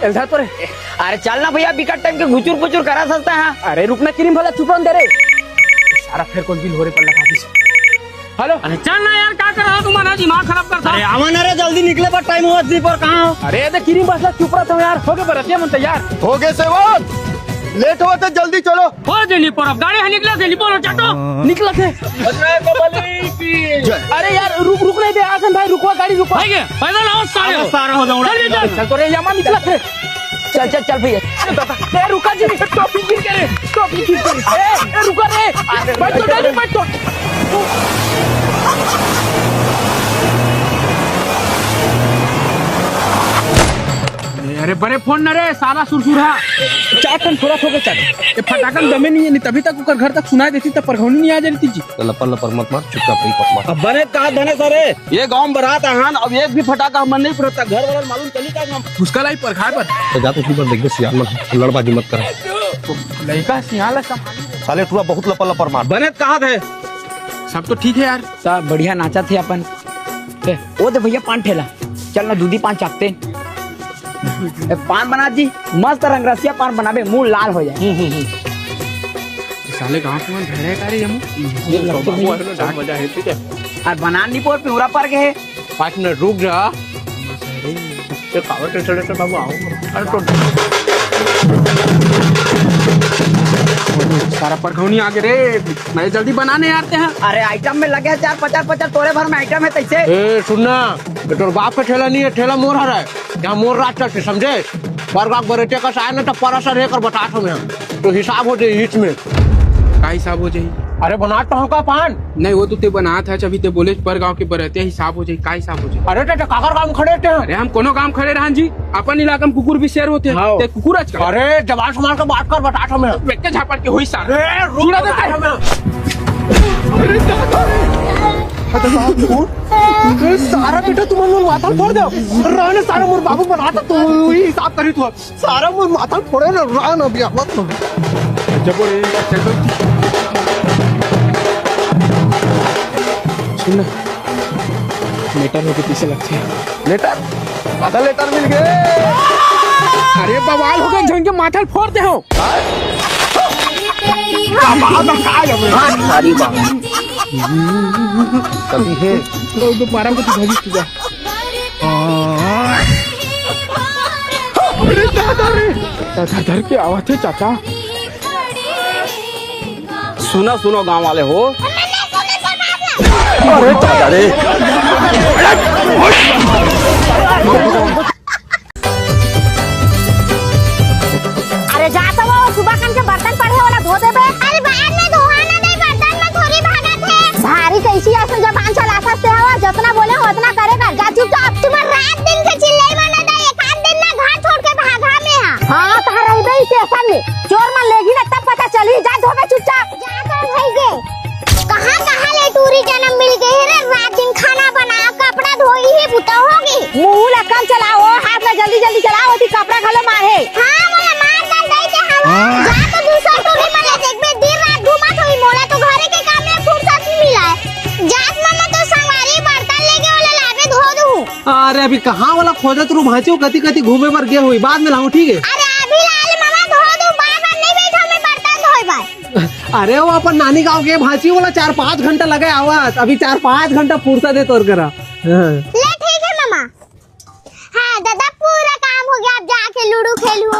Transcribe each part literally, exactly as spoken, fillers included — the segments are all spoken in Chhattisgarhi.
चल धर तो रे। अरे चल ना भैया, बिकट टाइम के घुचुर पुचुर करा सकता है। अरे रुक ना किरिम भला, चुप रह दे रे। सारा फेर कोन बिल हो रे पर लगा दिस। हेलो। अरे चल ना यार, का कर रहा तू मन, दिमाग खराब करता। अरे आवा ना रे, जल्दी निकले पर टाइम होवत नहीं पर कहाँ हो? अरे ये देख किरिम बस ला, चुप रह तू यार, हो गे बरतिया मन तैयार। हो गे सेवक, लेट होवत हे, जल्दी चलो। हो देनी पर अब गाड़ी है, निकला देनी पर चाटो। निकला थे। अरे यार रुक, रुक नहीं दे आसन भाई, रुकवा गाड़ी, रुकवा। भाई के पैदल आओ सारे। अरे सारा हो जाऊंगा। चल, चल। चल तो रे यामा, निकला थे। चल चल चल भैया। ए रुका जी, टोपी गिर के रे, टोपी गिर के रे। ए, ए रुका रे। बैठ तो, बैठ तो। अरे बड़े फोन न रे, साला सुरसुरा। चार ठन थोड़ा थोड़ा चार। ये फटाकन दमे नहीं है, नहीं तभी तक ओकर घर तक सुनाई देती, तब परघौनी नहीं आ जाती जी। तो लपर लपर मत मार, चुपचाप रही पकमा। अब बने कहा धने सरे, ये गांव में बारात आहान, अब एक भी फटाका हमन नहीं फुरता, घर वाला मालूम चली का हम। उसका लाई परघाय पर। तो जा तो उसी पर देख दे, सियान मत, लड़बाजी मत कर। लड़का सियान ला संभाल। साले टूरा बहुत लपर लपर मार। बने कहा थे। सब तो ठीक है यार। सब बढ़िया नाचा थे अपन। ए, ओ दे भैया पान ठेला, चल ना दूधी पान चापते। ए, पान बना जी, मस्त रंगरसिया पान बनाबे, मुंह लाल हो जाए। हम्म, हम्म, हम्म। साले गांव के मन भेड़े का रे ये मुंह। ये लगता बाबू नहीं। आने में मजा है, ठीक है। और बना नहीं पोर पिउरा पर के है। पाँच मिनट रुक जा। ये कावर के चले तो बाबू आओ। अरे तो सारा परघौनी आगे रे। मैं जल्दी बनाने आते हैं। अरे आइटम में लगे चार पचास पचास, तोरे भर में आइटम है तैसे। ए सुनना, ये तोर बाप का ठेला नहीं है, ठेला मोर हरा है। यहाँ मोर राज चलते समझे। पर गाँव बरेटिया का साय ना तो परसर है कर बता हमें। तो हिसाब हो जाए इसमें। का हिसाब हो जाई? अरे बनात तो होगा पान। नहीं, वो तो ते बनात है, अभी ते बोले पर गांव के बरतिया हिसाब हो जाई, का हिसाब हो जाई? अरे ते काकर गांव खड़े थे? अरे हम कोनो गांव खड़े रहन जी, अपन इलाका में कुकुर भी शेर होते हैं, हाँ। ते कुकुर आज का। अरे जबान संभाल के बात कर, बता हमें। बेटे झापड़ के हुई सार। अरे रुक, चूड़ा देता है। अरे दादा रे। अरे बाप रे। अरे सारा बेटा तुम लोग माथा फोड़ दो। रहने सारा मोर बाबू बनाता तू ही हिसाब करी तू। सारा मोर माथा फोड़े ना, रहा ना अभी आवत ना। जब वो रेंज का चल दो। सुन ना, लेटर होके पीछे लगते हैं। लेटर? आधा लेटर मिल गए। अरे बवाल हो गए, झंगे माथा फोड़ते हो। कभी है। तो, तो पारा को तो भगी तुझा। अरे दादा रे, दादा धर के आवत हे चाचा। सुना सुनो गांव वाले हो। अरे दादा रे। अरे जा तो वो सुबह खान के बर्तन पड़े वाला धो देबे। अरे बाद में धोहाना नहीं, बर्तन में थोड़ी भागत है। भारी कैसी ऐसे जबान चला सकते हो, जितना बोले हो उतना करे कर। जा चुपचाप। तुम्हार रात दिन के चिल्लाई माना था, एक आध दिन ना घर छोड़ के भागा में है। हाँ, तो रहबे ही स्टेशन में। चोर मन लेगी ना तब पता चली। जा धोबे चुपचाप। जा तो भाई के। कहाँ कहाँ ले टूरी जन्म मिल गए रे, रात दिन खाना बना, कपड़ा धोई ही बुता होगी। मुंह ला कम चलाओ, हाथ ला जल्दी जल्दी चलाओ, ओती कपड़ा घलो मारे। हाँ, मोला मार कर दई के हम। हाँ। जा तो दूसर टूरी मन ला देखबे, दिन रात घूमत होई, मोला तो घरे के काम में फुर्सत नहीं मिला है। जात मन तो संगवारी बर्तन लेके ओला लाबे धो दूँ। अरे अभी कहाँ वाला खोजत रू भांचो, कति कति घूमे बर गे हुई, बाद में लाऊं, ठीक है? अरे अभी लाल मामा धो दूँ, बार बार नहीं बैठा मैं बर्तन धोए बर। अरे वो अपन नानी गांव के भांची वाला चार पाँच घंटा लगे आवत, अभी चार पाँच घंटा फुर्सत है तोर करा। हाँ। ले ठीक है मामा। हाँ दादा, पूरा काम हो गया, अब जाके लूडो खेलूं।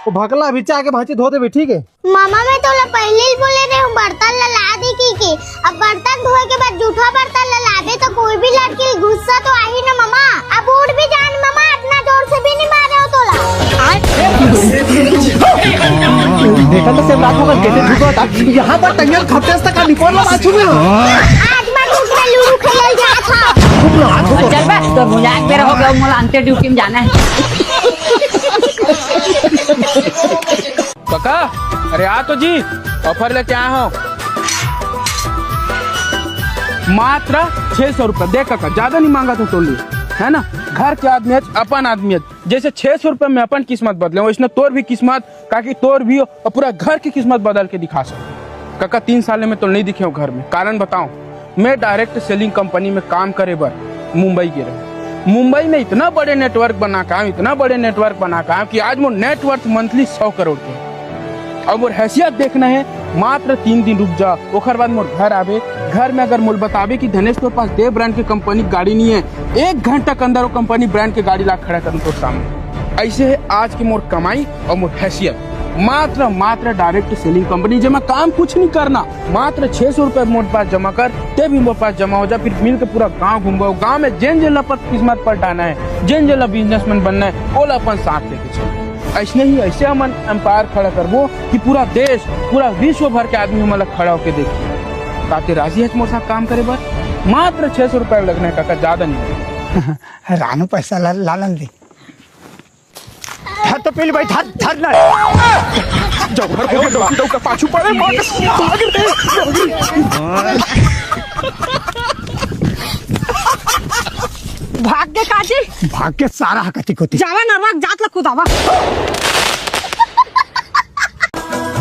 वो भकला अभी चाह के भांची धो देबे, ठीक है? मामा, मैं तोला पहले ही बोले रहे हूँ बर्तन ला ला दे की के। अब बर्तन धोए के बाद जूठा बर्तन ला लाबे तो कोई भी लड़की गुस्सा तो आही ना मामा। अब उठ भी जान मामा, इतना जोर से भी नहीं मारे हो तोला। देखा तो सेम रात होकर कैसे झूठा था। यहाँ पर टंगल खपते तक का निपोर ला बाजू में। आज मैं धूप में लूडो खेलल जात हूँ। चल बे, तो मुझे एक बेर हो गया, मोला अंते ड्यूटी में जाना है। काका, अरे आ तो जी, ऑफर लेके आया हूँ। मात्र छह सौ रुपए। देख काका, ज्यादा नहीं मांगा था तोर लिए, है ना? घर के आदमी है, अपन आदमी है। जैसे छह सौ रुपए में अपन किस्मत बदले, वैसने तोर भी किस्मत, काकी तोर भी और पूरा घर की किस्मत बदल के दिखा सको। काका, तीन साल में तो नहीं दिखे हो घर में, कारण बताओ। मैं डायरेक्ट सेलिंग कंपनी में काम करे बर मुंबई गे रहेंव। मुंबई में इतना बड़े नेटवर्क बना काम, इतना बड़े नेटवर्क बना काम कि आज मोर नेटवर्थ मंथली सौ करोड़ के। अब मोर हैसियत देखना है, मात्र तीन दिन रुक जा, ओखर बाद मोर घर आबे। घर में अगर मोल बताबे कि धनेश, तोर पास दे ब्रांड के कंपनी गाड़ी नहीं है, एक घंटा के अंदर वो कंपनी ब्रांड के गाड़ी ला खड़ा करन तोर सामने। ऐसे है आज के मोर कमाई और मोर हैसियत। मात्र, मात्र डायरेक्ट सेलिंग कंपनी, जेमा काम कुछ नहीं करना। मात्र छह सौ रुपए मोर पास जमा कर, ते भी मोर पास जमा हो जा, फिर मिल के पूरा गांव घूमबो। गांव में जेन जेन ला अपन किस्मत पलटाना है, जेन जेन ला बिजनेसमैन बनना है, ओला अपन साथ लेके चल। ऐसने ही ऐसे हमन एम्पायर खड़ा करबो कि पूरा देश, पूरा विश्व भर के आदमी हमन ला खड़ा होके देखी। का ते राजी है मोर साथ काम करे बर? मात्र छह सौ रुपए लगना है काका, ज्यादा नहीं। रानू पैसा ला, लालन दे। धर तो पीली भाई, धर, धर ना। जौहर को डौकी डौका पाछू पड़े, मार के भाग रे। भाग के काजी? भाग के सारा हकती कोती। जावा नरवा के जात ल कुदावा।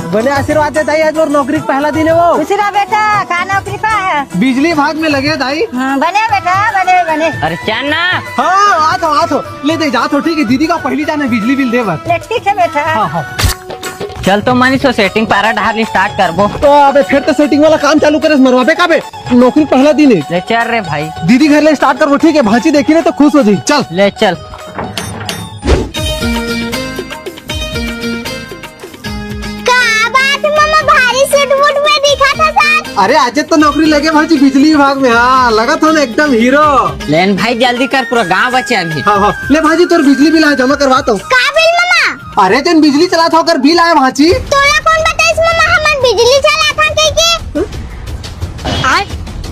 बने आशीर्वाद दे दाई, आज मोर नौकरी के पहला दिन है वो। खुश रह बेटा, का नौकरी पा है? बिजली विभाग में लगे दाई। हाँ, बने बेटा, बने, बने। अरे चल ना। हाँ, आत हो, आत हो। ले दे, जात हो, ठीक है, दीदी का पहली जान है बिजली बिल दे बर। ले ठीक है बेटा। हाँ, हाँ। चल तो मनीष, सेटिंग पारा डाल स्टार्ट करबो। तो अबे फिर तो सेटिंग वाला काम चालू करे, मरवाबे का बे? नौकरी पहला दिन है। ले चल रे भाई। दीदी घर ले स्टार्ट करबो, ठीक है, भांची देखी ना तो खुश हो जाई। चल। ले चल। का बात ममा, भारी सूट वूट में दिखत हस आज? अरे आज तो नौकरी लगे भांची बिजली विभाग में। हाँ, लगत हो ना एकदम हीरो। लेन भाई जल्दी कर, पूरा गांव बचे अभी। हाँ, हाँ। ले भांची तोर बिजली बिल आ जमा करवा तो। का बिल ममा? अरे जेन बिजली चलात हो ओकर बिल आय भांची। तोला कौन बताइस ममा हमन बिजली चलात हन कहिके?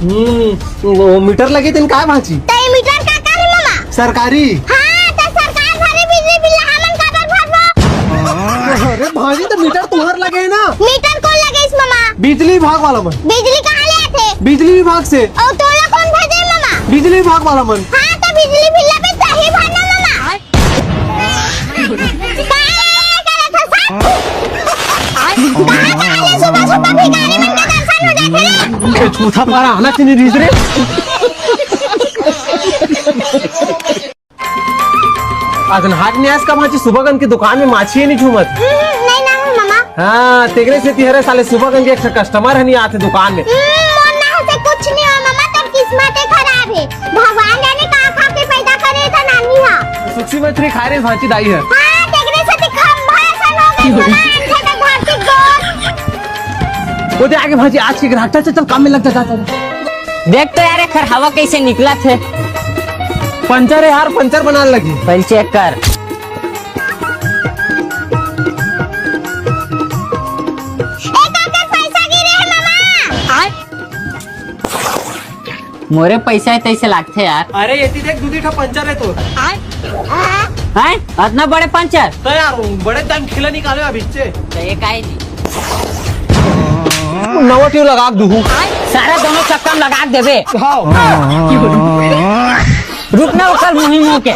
हम्म, वो मीटर लगे तेन काय भांची? त ये मीटर का, का हे ममा? सरकारी। हाँ, त सरकार भरे बिजली बिल ला हमन काबर भरबो? अरे भांची, त मीटर तुहर लगे हे ना? मीटर कोन लगइस ममा? बिजली विभाग वाला मन। बिजली कहाँ ले आथे? बिजली विभाग से। अउ तोला कौन भेजे ममा? बिजली विभाग वाला मन। हाँ, त बिजली बिल ला भी तहीं भरना ममा। का करत हस? कहाँ, कहाँ ले सुबह सुबह भिखारी मन के दर्शन हो जाथे रे? ये चूथा पारा आना चाहिए रीस रे। आज नहाक न्यास का भांची सुबह कन के दुकान में माछी हे नहीं झूमत। हम्म, नहीं ना हूँ ममा। हाँ, तेकरे सेती हरे साले सुबह कन के एक ठा कस्टमर ह नहीं आथे दुकान में। हम्म, मोर ना से कुछ नहीं हो ममा, तोर किस्मते खराब हे। भगवान जाने का खा के पैदा करे था नानी हा। सुखसी मछली खाए रे भांची दाई ह। हाँ, तेकरे से ते खंभा सन हो गई, ममा, अंधे का धरती गोल। वो दे आगे भांची, आज के ग्राहक, चल, चल, चल, काम में लग जा, जा, जा। देख तो यार, एखर हवा कैसे निकलत हे। पंचर है यार, पंचर बनाने लगी। पहले चेक कर। ए, काकर पैसा गिरे हे, ममा? मोरे पैसा हे तैसे लागथे यार। अरे, एती देख, दू दी ठा पंचर हे तो। हैं? अतना बड़े पंचर? तो यार, बड़े दाम खिला निकाले अभी से। तो ये काहे नहीं? नवा ट्यूब लगा के दूहू। सारा दोनों चक्का में लगा के देबे। हाँ। रुक ना, ओकर मुंह ही मुंह के।